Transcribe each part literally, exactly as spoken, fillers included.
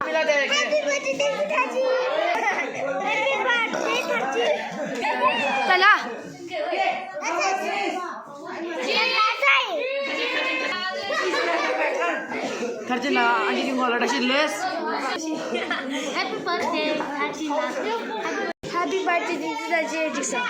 Happy birthday, Thachi. Happy birthday, Thachi. Tala. Thachi na, anji ki ngola dashi les. Happy birthday, Thachi na. Happy birthday, Thachi na, je jiksa.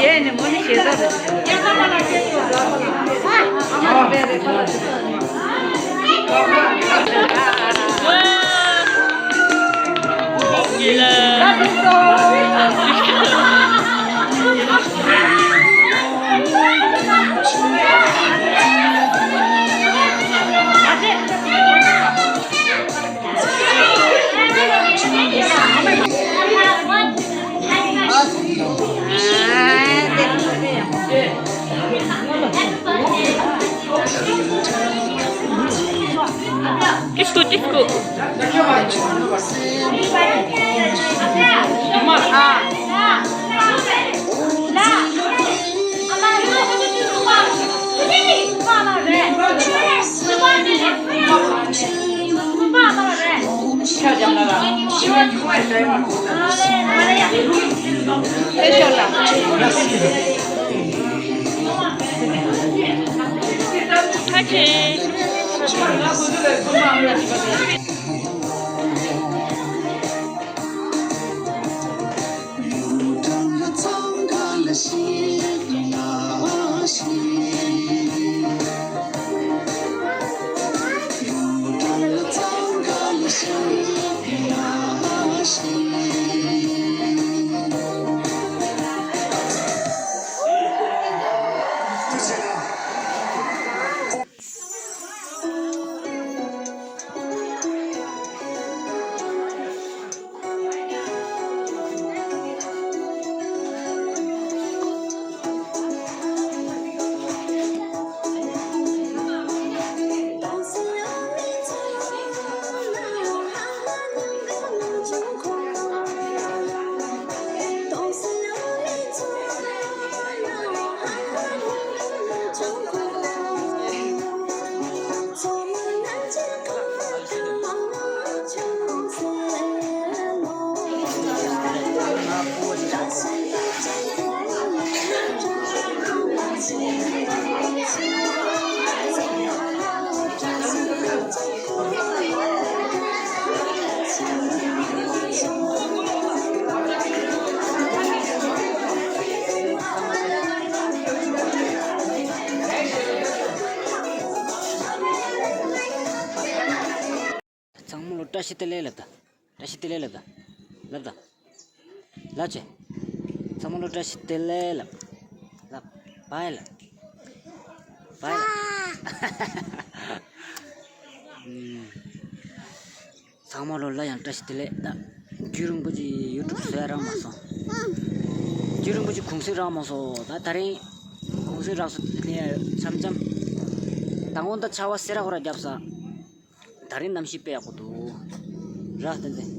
གཞས་ནི་མོ་ནི་གཞས་ས་རེད། ཚང་མ་ལོ་བཀྲ་ཤིས་བདེ་ལེགས་ལབ་དང་། བཀྲ་ཤིས་བདེ་ལེགས་ལབ་དང་། ལབ་དང་། ལབ་བྱས། ཚང་མ་ལོ་བཀྲ་ཤིས་བདེ་ལེགས་ལབ། ལབ། བའི་ལབ། བའི་ལབ། ཨམ། ཚང་མ་ལོ་ལ་ཡང་བཀྲ་ཤིས་བདེ་ལེགས་ད། རྒྱུན་རིང་པོ་ཅིག་ཡུ་ཊུབ་བཟོ་ཡ་རག་མ་སོང་། རྒྱུན་རིང་པོ་ཅིག་གུང་སེང་རག་མ་སོང་། ད་ད་རིང་གུང་སེང་རག་སོང་། དེ་ནས་འཆམ་འཆམ། མདང་དགོང་ད་ཆར་པ་སེར་ར་ཧོ་ར་བརྒྱབ་ས། ད་རིང་གནམ་གཤིས་དཔེ་ཡག་པོ་འདུག་ར། ཏན་ཏན།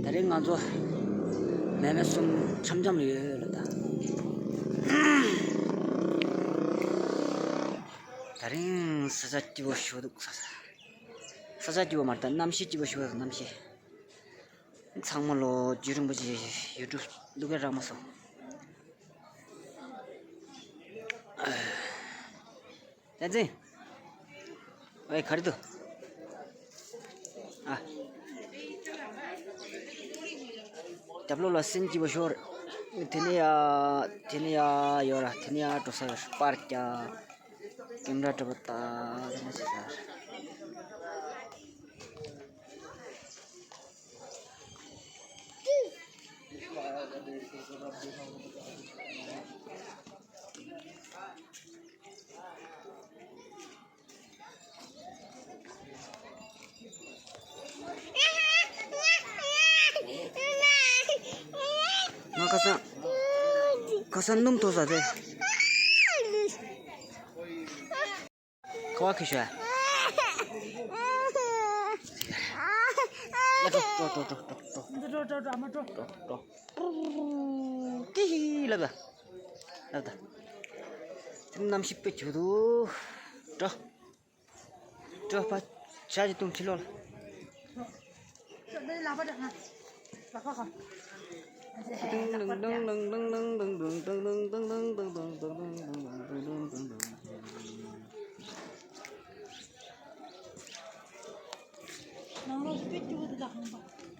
ད་རིང་ང་ཚོ་མེ་མེ་གསུམ་འཆམ་འཆམ་ལ་ཡོད་ལ་ད། ད་རིང་ས་ཆ་སྐྱིད་པོ་ཞིག་འདུག་ས་ས། ས་ཆ་སྐྱིད་པོ་མ་རེད་ད། གནམ་གཤིས་སྐྱིད་པོ་ཞིག་འདུག་གནམ་གཤིས། ཚང་མ་ལོ་རྒྱུན་རིང་པོ་ཅིག་ཡུ་ཊུབ་བླུག་གི་རག་མ་སོང་། བསྟན་འཛིན། ཨེ། ག་རེ་འདུག་ཨ། རྒྱབ་ལོགས་ལ་སེམས་སྐྱིད་པོ་ཤོར། དེ་ནས་ཡ། དེ་ནས་ཡ་ཡོད་ར། དེ་ནས་ཡ་འགྲོ་ས་ཡོད། པར་རྒྱག་ཀེམ་ར་འདྲ་པོ་ལྟ། དེ་ནས་བྱེད་ས། ང་ཁ་སང་། ཁ་སང་སྣུམ་ཐོགས་ས་དེ། ཁ་བ་ཁི་ཤོ། ཡ་འགྲོ་འགྲོ་འགྲོ་འགྲོ་འགྲོ་འགྲོ། འགྲོ་འགྲོ་འགྲོ་འགྲོ། ཨ་མ་འགྲོ། འགྲོ་འགྲོ། ཀི་ཧི་ལབ་ད། ལབ་ད། དེ་གནམ་གཤིས་དཔེ་སྐྱིད་འདུག་འགྲོ། འགྲོ་ཕ། ཇ་ཅིག་བཏུང་ཁྲིད་ལོག་ལ།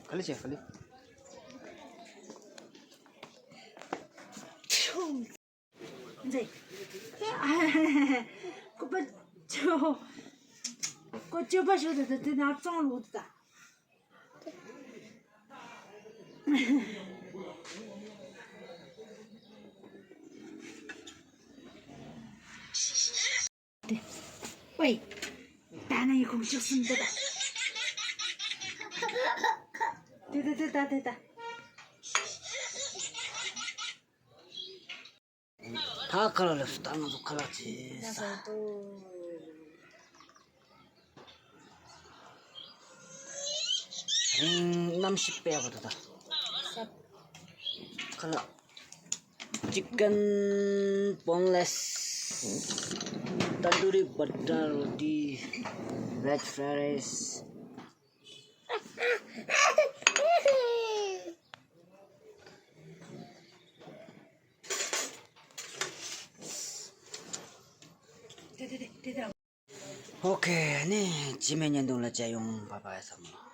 ག་ལེ་བྱས་ག་ལེ། མཛེས། ཁོ་པ་ཅོ། ཁོ་ཅོ་པ་ཞོ་དེ་དེ་ནར་ཙོང་ལུག་ད། ཝེ། ད་ནི་ཁོང་ཤོག་སུན་དེ་ད། དེ་དེ་དེ་ད་དེ་ད། ད་ཁ་ལག་ལབ་སོང་། ད་ང་ཚོ་ཁ་ལག་བྱེད་ས། རིང་གནམ་གཤིས་དཔེ་ཡག་པོ་འདུག་ད། ཁ་ལག chicken boneless, tandoori butter roti, veg fried rice. ཨོ་ཁེ། ནི་ཇི་མའི་བརྙན་ཐུང་ལ་མཇལ་ཡོང་། བཱའི་བཱའི་ཚང་མ།